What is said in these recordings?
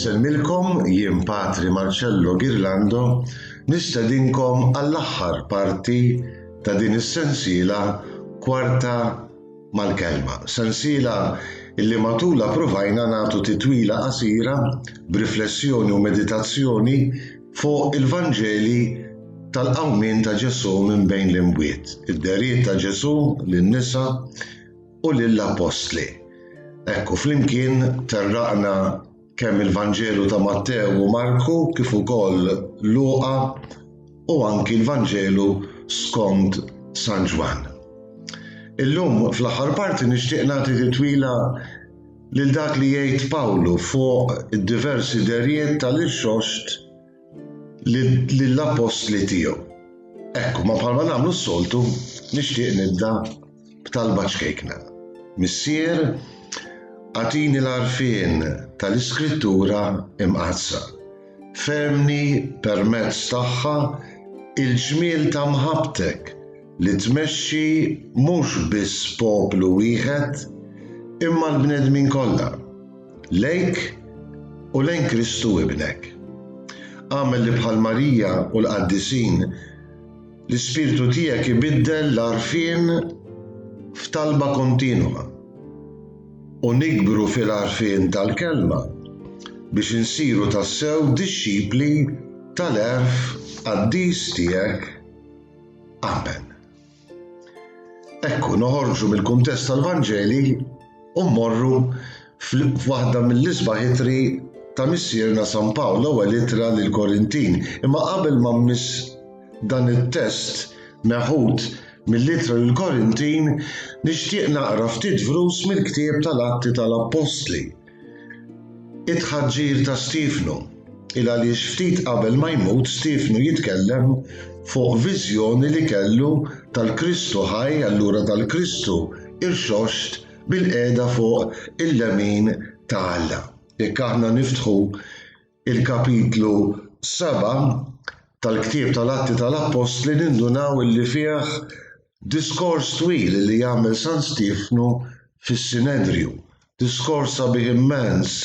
Insellmilkom, jien Patri Marcello Ghirlando, nistedinkom għall-aħħar parti ta' din is-sensiela Kwarta mal-Kelma. Sensiela illi matulha pruvajna nagħtu titwila qasira b'riflessjoni u meditazzjoni fuq il-Vanġeli tal-qawmien ta' Ġesù minn bejn l-imwiet, id-dehriet ta' Ġesù lin-nisa u lill-appostli. Hekk u flimkien terraqna kemm il-Vanġelu ta' Mattew u Marku kif ukoll Luqa u anki l-Vanġelu skont San Ġwann. Illum fl-aħħar parti nixtieq nagħti titwila lil dak li jgħid Pawlu fuq id-diversi dehriet tal-irxoxt lill-appostli tiegħu. Ekku, ma bħalma nagħmlu s-soltu, nixtieq nibda b'talba ċkejkna. Missier, agħtini l-għarfien tal-Iskrittura Imqaddsa. Fehmni permezz tagħha il-ġmiel ta' mħabbtek li tmexxi mhux biss poplu wieħed imma l-bnedmin kollha. Lejk u lejn Kristu Ibnek. Agħmel li bħal Marija u l-qaddisin, l-Ispirtu tiegħek ibiddel l-għarfien f'talba kontinwa u nikbru fil-għarfien tal-Kelma biex insiru tassew dixxipli tal-għerf qaddis tiegħek. Amen. Ekku, noħorġu mill-kuntest tal-Vanġeli u mmorru f'waħda mill-isbaħ ittri ta' Missierna San Pawl, l-ewwel ittra lill-Korintin. Imma qabel ma mmiss dan it-test meħud mill-ittra lill-Korintin, nixtieq naqra ftit vrus mill-ktieb tal-Atti tal-Appostli. It-tħaġġir ta' Stiefnu, il għaliex ftit qabel ma jmut Stiefnu jitkellem fuq viżjoni li kellu tal-Kristu ħaj, allura tal-Kristu irxoxt bilqiegħda fuq il-lemin ta' Alla. Jekk aħna niftħu il-kapitlu 7 tal-ktieb tal-Atti tal-Appostli nindunaw illi fih diskors twil li jagħmel San Stiefnu fis-Sinedrju. Diskors sabiħ immens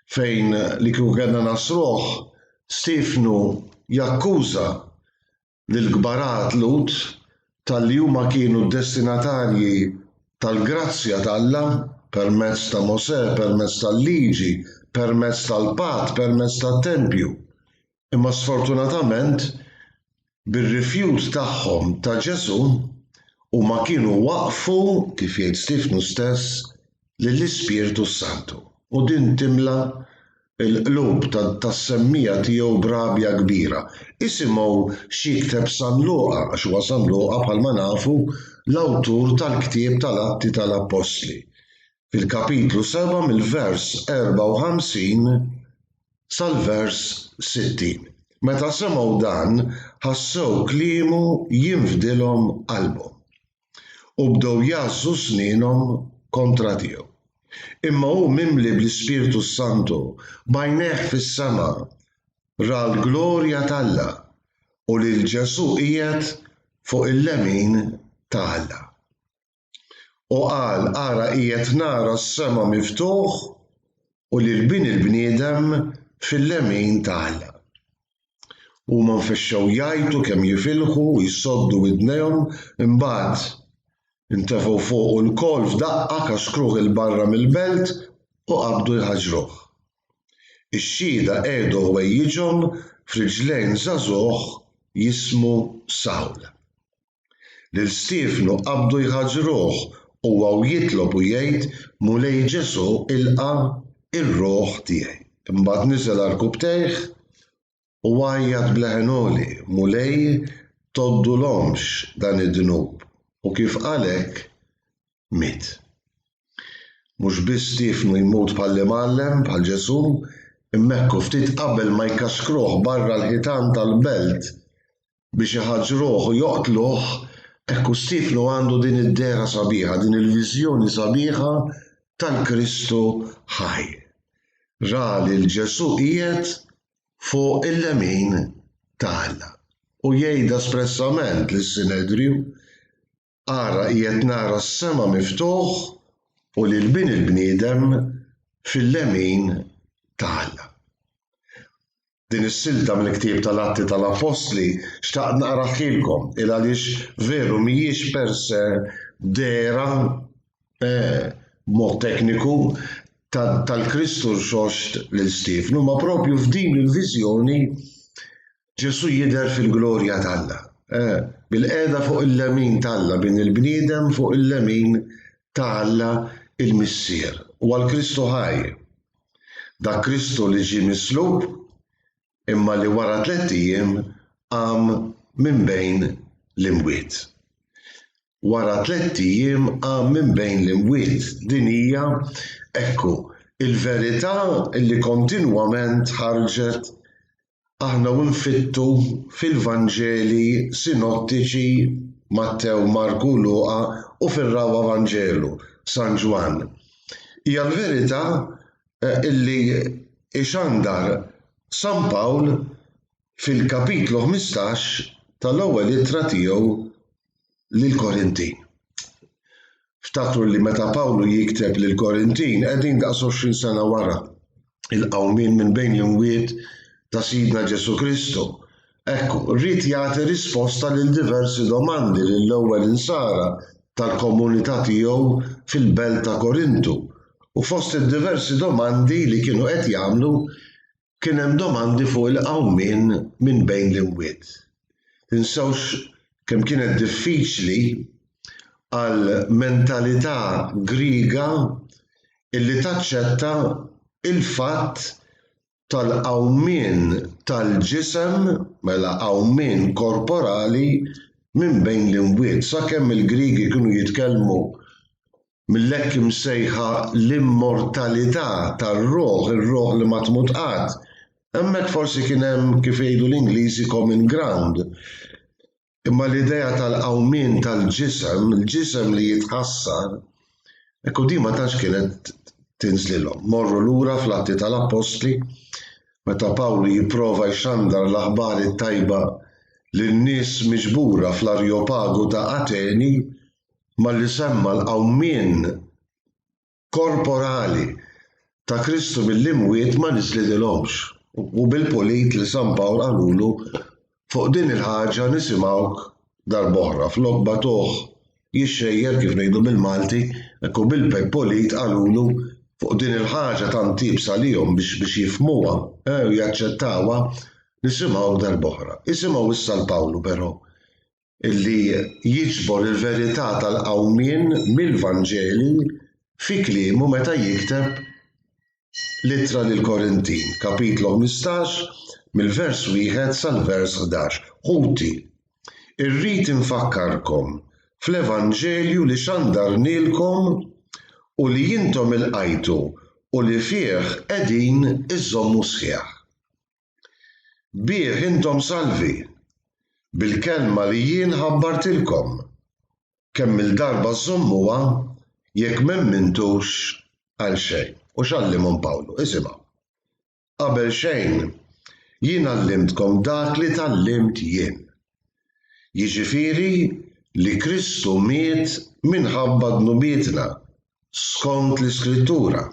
fejn li kieku kellna nasruh, Stiefnu jakkuża lill-kbarat Lhud talli huma kienu d-destinatarji tal-grazzja t'Alla permezz ta' Mosè, permezz tal-Liġi, permezz tal-patt, permezz tat-tempju. Imma sfortunatament, bir-rifjut tagħhom ta' Ġesù, huma kienu waqqfu, kif jgħid Stiefnu stess, lill-Ispirtu s-Santu. U din timla l-qlub tas-semmiegħa tiegħu b'rabja kbira. Isimgħu x'jikteb San Luqa, għax huwa San Luqa bħalma nafu l-awtur tal-ktieb tal-Atti tal-Appostli. Fil-kapitlu 7 mill-vers 54 sal-vers 60. Meta semgħu dan, ħassew kliemu jinfdilhom qalbhom. U bdew jgħażżu snienhom kontra tiegħu. Imma hu mimli bl-Ispirtu s-Santu, b'għajnejh fis-sema, ra l-glorja t'Alla u lil Ġesù qiegħed fuq il-lemin ta' Alla. U qal, Ara qiegħed nara s-sema miftuħ u lil Bin il-bniedem fil-lemin ta' Alla. Huma nfexxew jgħajtu kemm jifilħu u jsoddu widnejhom, imbagħad intefgħu fuqu lkoll f'daqqa, kaxkruh 'il barra mill-belt u qabdu jħaġġruh. Ix-xhieda qiegħdu ħwejjiġhom f'riġlejn żagħżugħ jismu Sawl. Lil Stiefnu qabdu jħaġġruh, huwa u jitlob u jgħid, Mulej Ġesù, ilqa' r-ruħ tiegħi. Imbagħad niżel għarkupptejh u għajjat b'leħen għoli, Mulej, tgħoddulhomx dan id-dnub. U kif qal hekk, miet. Mhux biss Stiefnu jmut bħall-Imgħallem, bħal Ġesù, imma hekk u ftit qabel ma jkaxkruh barra l-ħitan tal-belt biex iħaġġruh u joqtluh, hekk u Stiefnu għandu din id-dehra sabiħa, din il-viżjoni sabiħa tal-Kristu ħaj. Ra lil Ġesù qiegħed fuq il-lemin ta' Alla. U jgħidha espressament lis-Sinedriju, Ara qiegħed nara s-sema miftuħ u lil Bin il-bniedem fil-lemin ta' Alla. Din is-silta mill-ktieb tal-Atti tal-Appostli xtaqt naqrahielkom il għaliex veru mhijiex per se dehra b'mod tekniku tal-Kristu rxoxt lil Stiefnu, ma propju f'din il-viżjoni Ġesù jidher fil-glorja t'Alla, bilqiegħda fuq il-lemin t'Alla, bin il-bniedem fuq il-lemin ta' Alla il-Missier. Huwa l-Kristu ħaj. Dak Kristu li ġie mislub imma li wara tlett ijiem qam minn bejn l-imwiet. Wara tlett ijiem qam minn bejn l-imwiet. Din hija, ekku, il-verità li kontinwament ħarġet aħna u nfittu fil-Vanġeli sinottiċi, Mattew, Marku u Luqa, u fir-Raba' Vanġelu, San Ġwann. Hija l-verità illi ixandar San Pawl fil-kapitlu 15 tal-ewwel ittra tiegħu lill-Korintin. Ftakru li meta Pawlu jikteb lill-Korintin qegħdin daqs 20 sena wara il-qawmien minn bejn l-imwiet ta' Sidna Ġesù Kristu. Ekku, ried jagħti risposta lil diversi domandi lill-ewwel insara tal-komunità tiegħu fil-belt ta' Korintu. U fost id-diversi domandi li kienu qed jagħmlu Kien hemm domandi fuq il-qawmien minn bejn l-imwiet. Tinsewx kemm kienet diffiċli għal mentalità Griega illi taċċetta il-fatt tal-qawmien tal-ġisem, mela qawmien korporali minn bejn l-imwiet. Sakemm il-Griegi kienu jitkellmu mill-hekk imsejħa l-immortalità tar-ruħ, ir-ruħ li ma tmut qatt, hemmhekk forsi kien hemm kif jgħidu l-Ingliżi common ground. Imma l-idea tal-qawmien tal-ġisem, il-ġisem li jitħassar, ekku din ma tantx kienet tinżlilhom. Morru lura fl-Atti tal-Appostli meta Pawlu jipprova jxandar l-aħbar it-tajba lin-nies miġbura fl-Arjopagu ta' Ateni, Malli semma l-qawmien korporali ta' Kristu mill-imwiet ma niżlidilhomx, u bil-pulit li San Pawl qalulu fuq din il-ħaġa nisimgħuk darb'oħra, flok bagħtuh jixxejjer kif ngħidu bil-Malti, hekk u bil-pulit qalulu fuq din il-ħaġa tant iebsa għalihom biex biex jifhmuha u jaċċettawha, nisimgħuk darb'oħra. Isimgħu issa 'l Pawlu però li jiġbor il-verità tal-qawmien mill-Vanġeli fi kliemu meta jikteb l-Ittra lill-Korintin, kapitlu 15, mill-vers wieħed sal-vers 11, Ħuti, irrid infakkarkom fl-evanġelju li xandarnielkom u li intom ilqajtu u li fih qegħdin iżżommu sħiħ. Bih intom salvi, bil-kelma li jien ħabbartilkom, kemm-il darba żżommuha jekk m'emmintux għal xejn. U x'għallimhom Pawlu? Isimgħu. Qabel xejn, jien għallimtkom dak li tgħallimt jien. Jiġifieri li Kristu miet minħabba dnubietna, skont l-Iskrittura.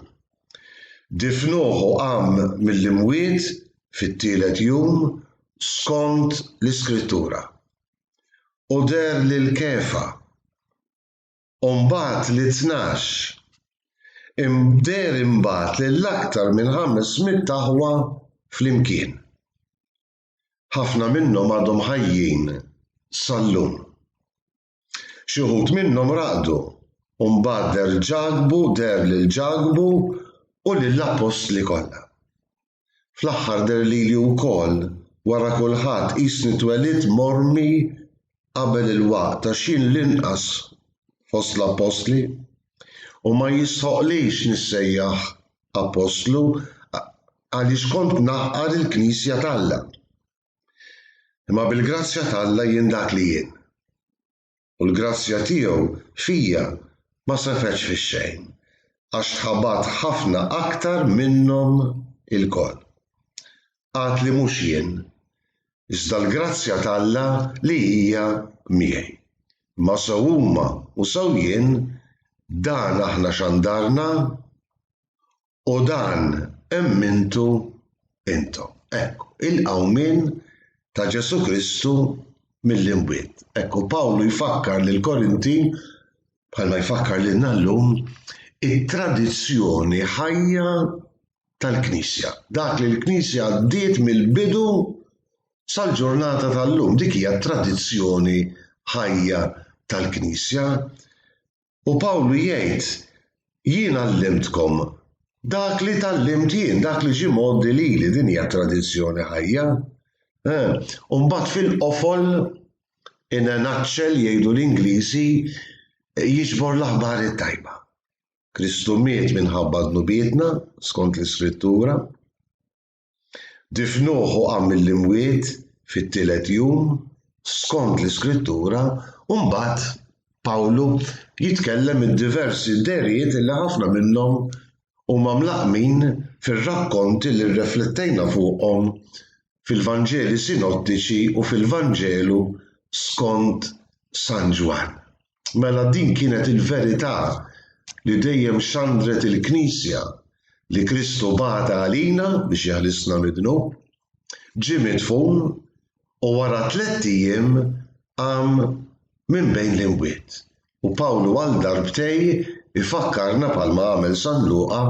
Difnuh u qam mill-imwiet fit-tielet jum skont l-Iskrittura. U deher lil Kefa, u mbagħad lit-tnax. Deher imbagħad lil aktar minn 500 aħwa flimkien. Ħafna minnhom għadhom ħajjin sal-lum. Xi wħud minnhom raqdu, u mbagħad deher Ġakbu, deher lil Ġakbu u lill-appostli kollha. Fl-aħħar deher lili wkoll, wara kulħadd, qisni twelidt mormi qabel il-waqt, għax jien l-inqas fost l-appostli, u ma jistħoqqlix nissejjaħ appostlu, għaliex kont naħqar il-knisja t'Alla. Imma bil-grazzja t'Alla jien dak li jien. U l-grazzja tiegħu fija ma sefetx fix-xejn, għax tħabatt ħafna aktar minnhom ilkoll. Għad li mhux jien, iżda l-grazzja t'Alla li hija miegħi. Imma sew huma u sew jien, dan aħna xandarna u dan emmintu intom. Ekku, il-qawmien ta' Ġesù Kristu mill-imwiet. Ekku, Pawlu jfakkar lill-Korintin, bħalma jfakkar lilna llum, it-tradizzjoni ħajja tal-Knisja. Dak li l-Knisja għaddiet mill-bidu sal-ġurnata tal-lum, dik hija t-tradizzjoni ħajja tal-Knisja. U Pawlu jgħid, Jien għallimtkom dak li tgħallimt jien, dak li ġie mgħoddi lili, din hija tradizzjoni ħajja. Eh, u mbagħad fil-qofol, in a nutshell jgħidu l-Ingliżi, jiġbor l-aħbar it-tajba. Kristu miet minħabba dnubietna, skont l-Iskrittura. Difnuh u qam mill-imwiet fit-tielet jum, skont l-Iskrittura, u mbagħad Pawlu jitkellem id-diversi dehriet li ħafna minnhom huma mlaqqmin fir-rakkonti li rreflettejna fuqhom fil-Vanġeli Sinottiċi u fil-Vanġelu skont San Ġwann. Mela din kienet il-verità li dejjem xandret il-Knisja, li Kristu bata għalina biex jeħlisna mid-dnub, ġie midfun u wara tlett ijiem qam minn bejn l-imwiet. U Pawlu għal darbtej ifakkarna bħalma għamel San Luqa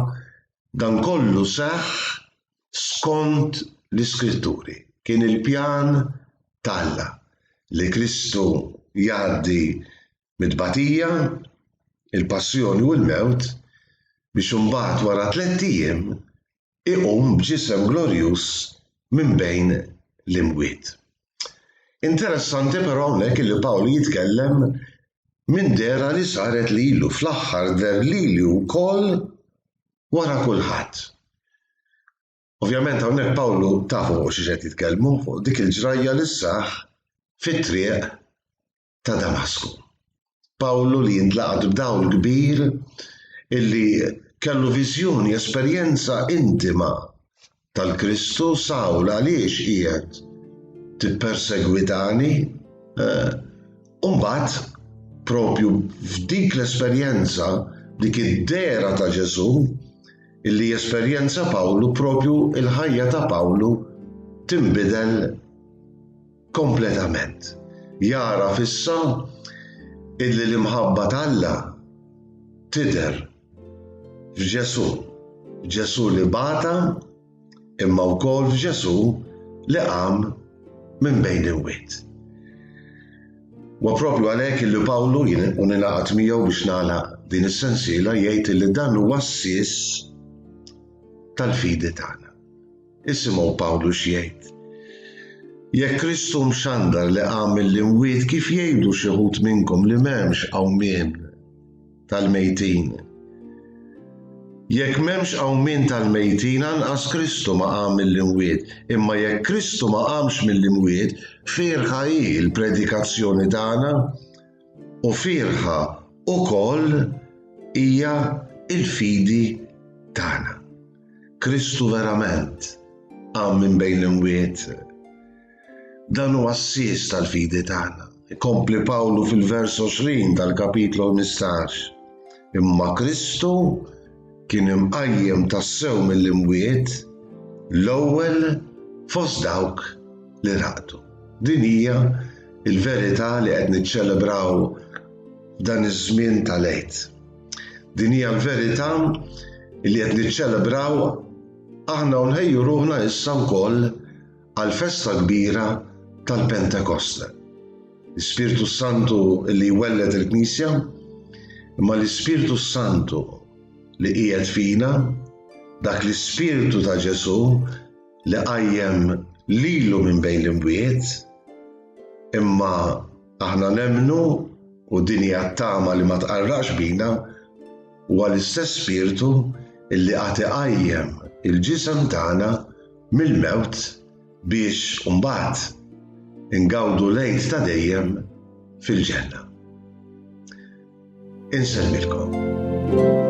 Dan kollu seħħ skont l-Iskritturi. Kien il-pjan t'Alla li Kristu jgħaddi mit-tbatija, il-passjoni u l-mewt biex imbagħad wara tlett ijiem iqum b'ġisem glorjuż minn bejn l-imwiet. Interessanti però hawnhekk illi Pawlu jitkellem minn dehra li saret lilu, fl-aħħar deher lili wkoll wara kulħadd. Ovvjament hawnhekk Pawlu tafu fuq xiex qed jitkellmu, fuq dik il-ġrajja li sseħħ fit-triq ta' Damasku. Pawlu li jintlaqat b'dawl kbir illi kellu viżjoni, esperjenza intima tal-Kristu, Sawl għaliex qiegħed tippersegwitani? Eh, u mbagħad propju f'dik l-esperjenza, dik id-dehra ta' Ġesù, illi jesperjenza Pawlu propju il-ħajja ta' Pawlu tinbidel kompletament. Jagħraf issa illi l-imħabba t'Alla tidher f'Ġesù, Ġesù li bata imma wkoll f'Ġesù li qam minn bejn l-imwiet. Huwa propju għalhekk illi Pawlu, u ningħaqad miegħu biex nagħlaq din is-sensiela, jgħid illi dan huwa s-sies tal-fidi tagħna. Isimgħu Pawlu x'jgħid. Jekk Kristu mxandar li qam mill-imwiet, kif jgħidu xi wħud minnkom li m'hemmx qawmien tal-mejtin? Jekk m'hemmx qawmien tal-mejtin, anqas Kristu ma qam mill-imwiet. Imma jekk Kristu ma qamx mill-imwiet, fierħa hi l-predikazzjoni tagħna u fierħa wkoll hija l-fidi tagħna. Kristu verament qam minn bejn l-imwiet. Dan huwa s-sies tal-fidi tagħna. Ikompli Pawlu fil-vers 20 tal-kapitlu 15. Imma Kristu kien imqajjem tassew mill-imwiet l-ewwel fost dawk li raqdu. Din hija l-verità li qed niċċelebraw f'dan iż-żmien tal-Għid. Din hija l-verità li qed niċċelebraw aħna u nħejju ruħna issa wkoll għall-festa kbira tal-Pentekoste. L-Ispirtu Santu li jwelled il-Knisja, imma l-Ispirtu Santu li qiegħed fina, dak l-Ispirtu ta' Ġesù li qajjem lilu minn bejn l-imwiet, imma aħna nemmnu u din hija t-tama li ma tqarraqx bina, huwa l-istess Spirtu illi għad iqajjem il-ġisem tagħna mill-mewt biex mbagħad ingawdu l-Għid ta' dejjem fil-ġenna. Insellmilkom.